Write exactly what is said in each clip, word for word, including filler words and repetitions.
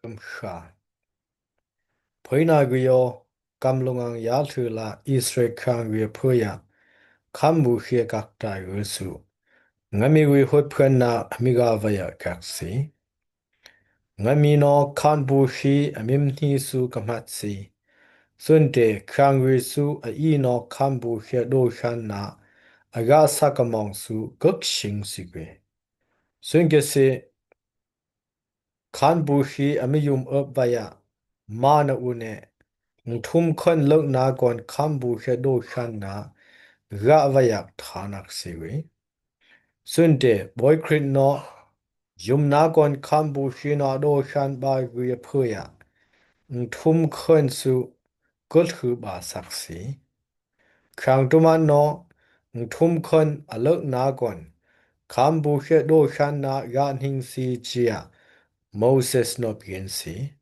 Mkha. Phuina guyo, kamlungang yalhula Israel khang guya phuya, kambu khia kakta gusu. Ngami gui hut phuan na ami ga vaya kaksi. Ngami no kambu khi amim ni su kamatsi. Sunte khang gui su a i no kambu khia do khan na aga sakamong su guk shing si gui. Sun kese kambu khi ami yum up vaya mana une. Ngthum khon luk na kon kambu khia do khan na ga vaya thanak si gui. Sunte boy krit no yum na kon kambu khi no do khan ba gui a phuya. Ngthum khon su kut hu ba saksi. Khang tuman no, ngthum khon a luk na kon, kambu khia do khan na ga ning si chia, Moses no pin si.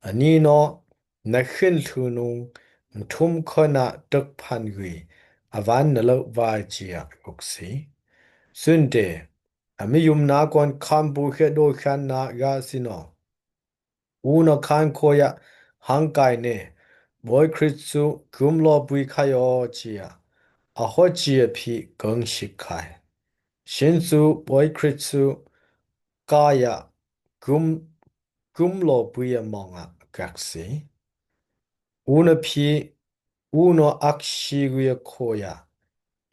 Ani no, na khin thunung, ngthum khon a tuk phan gui, avan na luk vai chia guk si. Sunte, ami yum na kon kambu khia do khan na ga si no. Uno khan koya hangkai ne, boy krit su gum lo bui khayo chia, a ho chia phi gung shik khai. Shin su boy krit su kaya gum, gum lo bui a monga kaksi. Uno phi, uno akshi guya koya.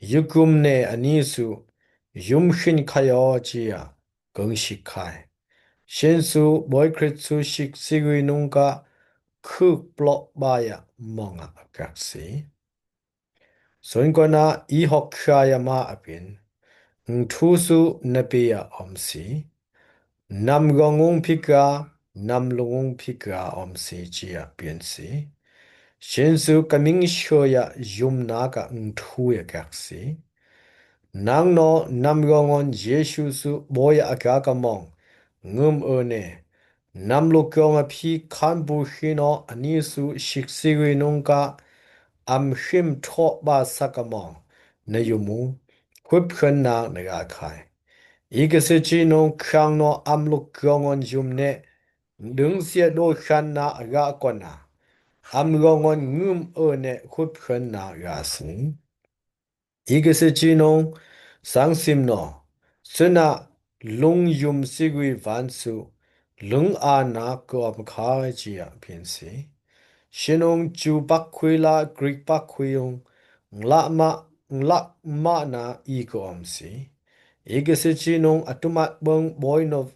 Yukum ne ani su, yum khin khayo chia, gung shik khai. Shin su, boy krit su shik si gui nungka, kuk plok baya monga kaksi. Sun kona i hok khaya ma apin. Ngthu su na pia om si. Nam gongung pika, nam lungung pika om si chia pin si. Shin su kaming shoya yum naka ngthu ya kak si. Nang no nam gongon Jesu su boya aka kamong. Ngum o ne. Nam lukyong a phi khan bu hino ani su shik si gui nungka am him thok ba sa kamong. Na yumu. Hup khun na na ga khai. Ika se chi nung khang no am lukyong on yum ne, ndung sia do khan na aga kona. Am gong on ngum o ne hup khun na ga sing. Ika se chi nung sang sim no. Suna lung yum si gui van su, lung a na ko am khai chia pin si. Shinung chu pak khui la Greek pak khui yung, ngla ma, ngla ma na i ko om si. Ika se chi nung atumat bung boy no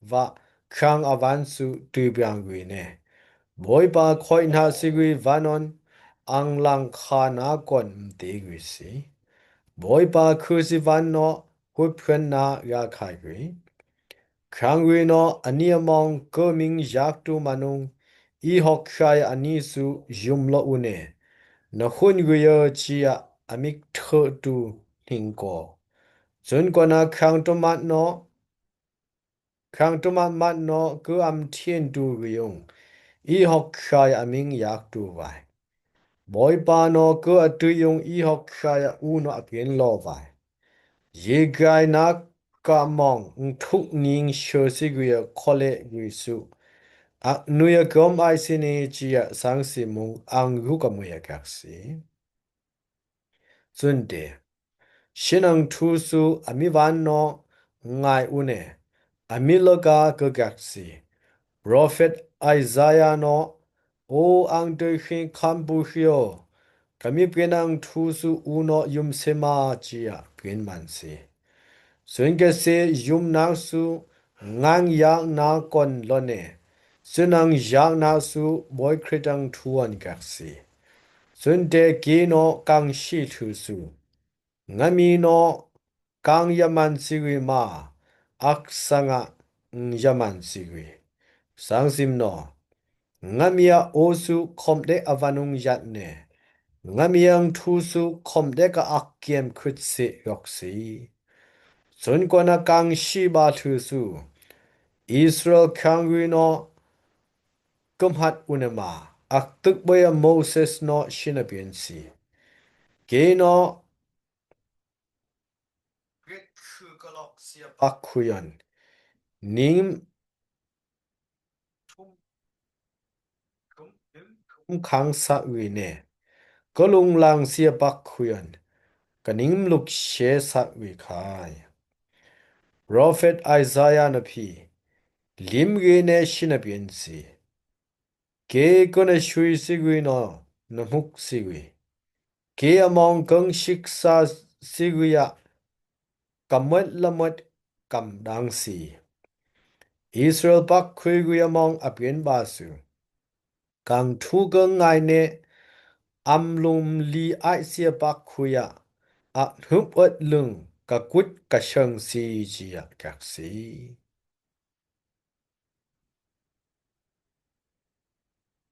va khang avan su tui biang gui ne. Boy pa khoi na si gui van on ang lang kha na kon mte gui si. Boy pa khu si van no hup khun na ga khai gui. Khang gui no ani among ko ming yak tu manung i hok khai ani su yum lo une. Na hun gui yo chia amik tho tu ning ko. Sun kona khang tumat no, khang tumat mat no ko am tien tu gui yung. I hok khai aming yak tu vai. Boy pa no ko atu yung i hok khai a u no apin lo vai. Ye gai na ka mong, ngthuk ning sho si gui a kole gui su. Ak nuya kom ai si ne chia sang si mung ang gu ka muya kak si. Sunte. Shinang thu su ami van no ngai une. Ami loka ka kak si. Prophet Isaiah no, o ang te khin khan bu hio. Kami pin ang thu su u no yum se ma chia pin man si. Sun ke se yum na su ngang yak na kon lo ne. Sunang yak na su boy krit ang thu an kak si. Sunte ki no kang shi thu su. Ngami no kang yaman si gui ma, ak sanga ng yaman si gui. Sang sim no. Ngami a o su kom de avanung yat ne. Ngami ang thu su kom de ka ak kiem kut si yok si. Sun kona kang shi ba thu su. Israel khang gui no kum hat une ma. Ak tuk boya Moses no shin a pin si. Ke no Grit khu kalok sia pak khuyon. Ning khang sah wi ne, ka lung lang sia pak khuyan, ka ning mluk she sah wi khai. Prophet Isaiah na phi, lim ge ne shina pian si. Ke kona shui si wi no, na muk si wi. Ke among kang shik sa si wi ya, ka mat la mat kam dang si. Israel pak khui wi among apian ba su. Kang thu kang ngai ne, am lum li ai sia pak khui ya, ak nup at lung, ka kut ka shang si ji ya kak si.